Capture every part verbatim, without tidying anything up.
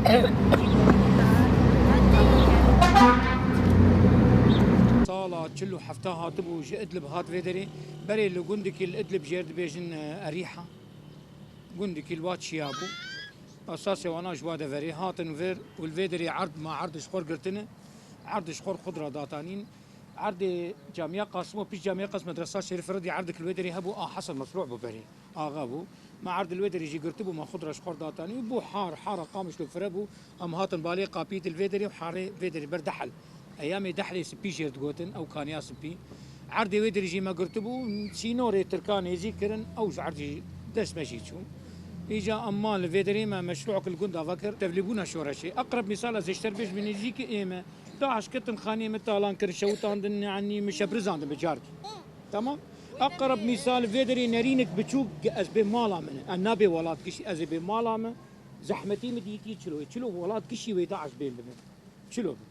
Sala çil û hefta hatibû ji Idlib hat vê derê. Berê li gundekî li Idlib jê re dibêjin, e, Erîha. Gundekî li wa çiya bû. Esasê wana ji wa deverê hatin vir û li vê derê erd ma erd ji xwe girtine. Erd ji xwe xwe ra datanîn. Erdê Camiya Qasimo, pişt Camiya Qasimo medresa Şerîf Redî erdek li wê derê hebû, a Hesen Mesrû bû berê. Axa bû. Me erd li wê derê jî girtibû, me xwe ra ji xwe datanî û bû har, hara Qamişlo fire bû. Em hatin balê Qapî di li vê derê û harê vê derê ber Dehl. Eyamê Dehlê spî jêr digotin, ew kaniya spî. Erdê wê derê jî me girtibû, sînorê Tirkan nêzîk kirin, ew ji erdî dest me jî çû. Îca em man li vê derê me meşrû kir li gunda vekir, tevlîbûna şoreşê. Eqreb mîsal ez ê ji te re bêjim, nêzîkî ê me. DAIŞ ketin xaniyê me talan kir, şewitandin, yanî min şebrizandin bi carkî. Tamam? Eqreb mîsal vê derê nerînek biçûk ez bê mala min. Ez nabê welat gişî, ez ê bê mala min. Zehmetî min dîtî çilo. Çilo welat gişî wê DAIŞ bên bibin. Çilo bin.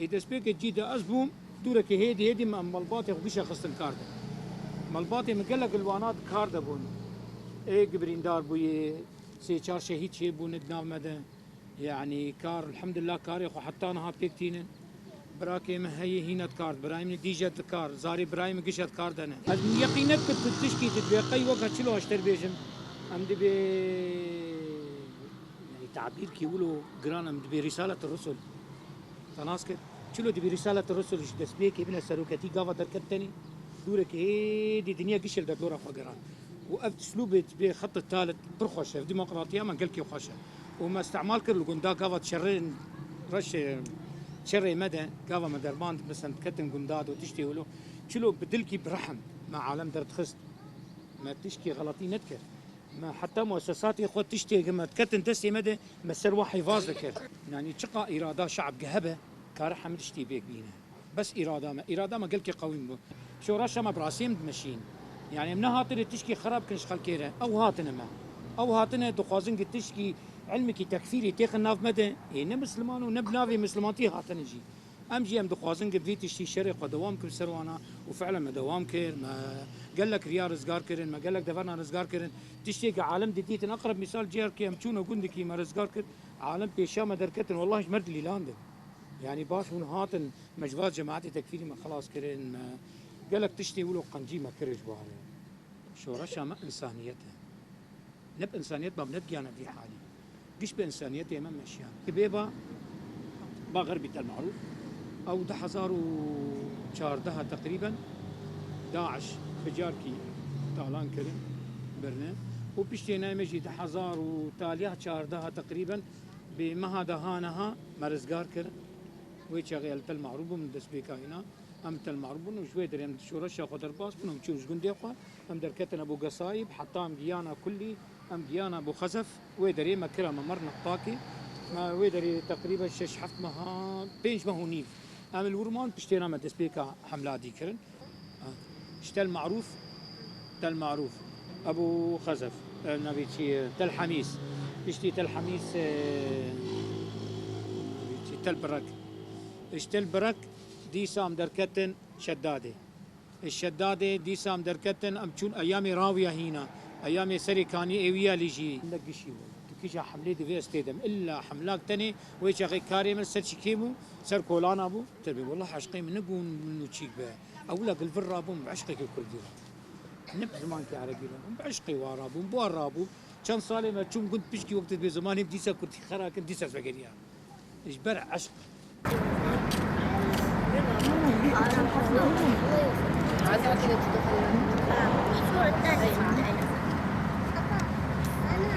Ê destpêkê cî de ez bûm, dûrekê hêdî hêdî me malbatê xwe gişe xistin kar de. Malbatê min gelek li wana di kar de bûn. Ê gi birîndar bûyê, sê çar şehîd çêbûne di nav me de. Yanî kar, elhamdulillah, karê xwe heta niha pêk tînin. Birakê min heye hîna dikar, birayê min dîje dikar, zarê birayê min gişe dikar de ne. Ez yeqîn nekir tu tişkî tu dibê qey weke çilo ez ji te re bêjim. Em dibê, yanî tabîrkî wilo giran em dibê Rîsalet Rusul. Te nas kir. Çilo dibê Rîsalet Rusul ji destpêkê bine seroketî gava derket tenê. Dûrekê hêdî dinya gişel de dora xwe geran. Û ev uslûbê dibê xet talit pir xweş e, ev demokratiya me gelkî xweş e. Û me îstimal kir li gunda gava şerên reşê şerê me de, gava me derman, mesela diketin gunda de û tiştê wilo. Çilo bi dilkî bi rehm me alem derdixist. Me tişkî xeletî nedikir. Me heta muessesatê xwe tiştê me diketin destê me de, me ser wa hêvaz dikir. Yanî çiqa îrada şe'b ge hebe, kare hemî tiştî pêk bîne. Bes îrada me, îrada me gelkî qewî bû. Şoreşa me bi rastî em dimeşîn. Yanî em nehatine tişkî xerab kin ji xelkê re. Ew hatine me. Ew hatine dixwazin ki tişkî ilmekî tekfîrî têxin nav me de. Ê ne misliman û ne bi navê mislimantî hatine jî. Em jî em dixwazin ki vî tiştî şerê xwe dewam kin ser wana û fi'len me dewam kir. Me gelek riya rizgar kirin, me gelek deverna rizgar kirin. Tiştê ki alem didîtin, eqreb mîsal cihekî em çûne gundekî me rizgar kir. Alem pêşiya me derketin, wellahî ji me re dilîlandin. Yanî baş hûn hatin, me ji va cemaetê tekfîrî me xilas kirin, me gelek tiştê wilo qencî me kirin ji wan re. Şoreşa me însaniyet e. Ne bi însaniyet me bi nedigihane vî halî. Giş bi însaniyetê me meşiyan. Kibê ba, ba Xerbî Tel Marûf. Ew du hezar û çardeha teqrîben DAIŞ bi carkî talan kirin, birine. Û piştê nayê me jî du hezar û taliya çardeha teqrîben Bi meha de ha niha me rizgar kir. Wê çaxê ez li Tel Marûf bûm, destpêka hîna. Em li Tel Marûf bûn û ji wê derê em şoreşa xwe derbas bûn, em çûn ji gundê xwe. Em derketin Ebû Gesayîb, heta em giyana Kullî, em giyana Ebû Xezef. Wê derê me kira, me mer Nextakê. Me wê derê teqrîben şeş heft meha, pênc meh û nîv. Em li wir man, piştê re me destpêka hemla dî kirin. Ji Tel Marûf, Tel Marûf, Ebû Xezef, e, navê çi, Tel Hemîs. Piştî Tel Hemîs, e, navê çi, Tel Birek. Ji Tel Birek dîsa em derketin Şedadê. Ji Şedadê dîsa em derketin, em çûn Eyamê Rawiya hîna. Eyamê Serê Kanî êwiya lî jî. Ne gişî bû. Tu kîja hemlê divê ez têdim. Îlla hemlak tenê wê çaxê karê min ser çi kêm bû, ser kolana bû. Te bê, wallah eşqê min ne gon min û çîk be. Ewla gil vir rabûm, bi eşqekî kurdî rabûm. Ne bi zimankî erebî rabûm, bi eşqê wa rabûm, bi wa rabûm. Çend salê me çûm gund pişkî wekî bi zimanê dîsa kurdî xera kin, dîsa ez vegeriya. Ji ber eşq.